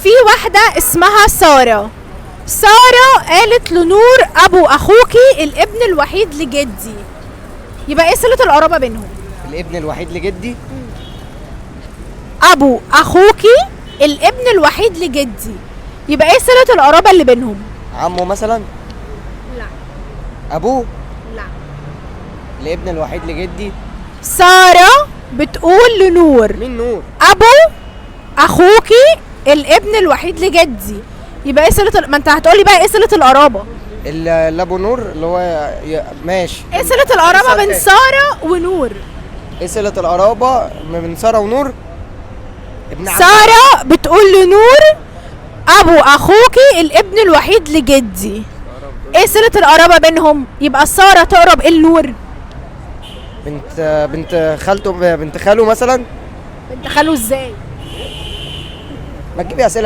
في واحدة اسمها سارة. سارة قالت لنور أبو أخوكي الابن الوحيد لجدي، يبقى إيه صلة القرابة بينهم؟ الابن الوحيد لجدي. أبو أخوكي الابن الوحيد لجدي، يبقى إيه صلة القرابة اللي بينهم؟ عمه مثلا. لا. ابوه. لا. الابن الوحيد لجدي. سارة بتقول لنور مين نور؟ أبو أخوكي الابن الوحيد لجدي، يبقى إيه صلة ما أنت هتقولي بقى إيه صلة القرابة؟ اللي ابو نور اللي هو ماشي. إيه صلة القرابة سؤال بين تاني. سارة ونور؟ ايه صلة القرابة من سارة ونور؟ ابن عم. سارة بتقول لنور أبو أخوكي الابن الوحيد لجدي، إيه صلة القرابة بينهم؟ يبقى سارة تقرب إيه لنور؟ بنت خالته، بنت خاله مثلا. بنت خاله إزاي؟ ما تجيبي اسئلة.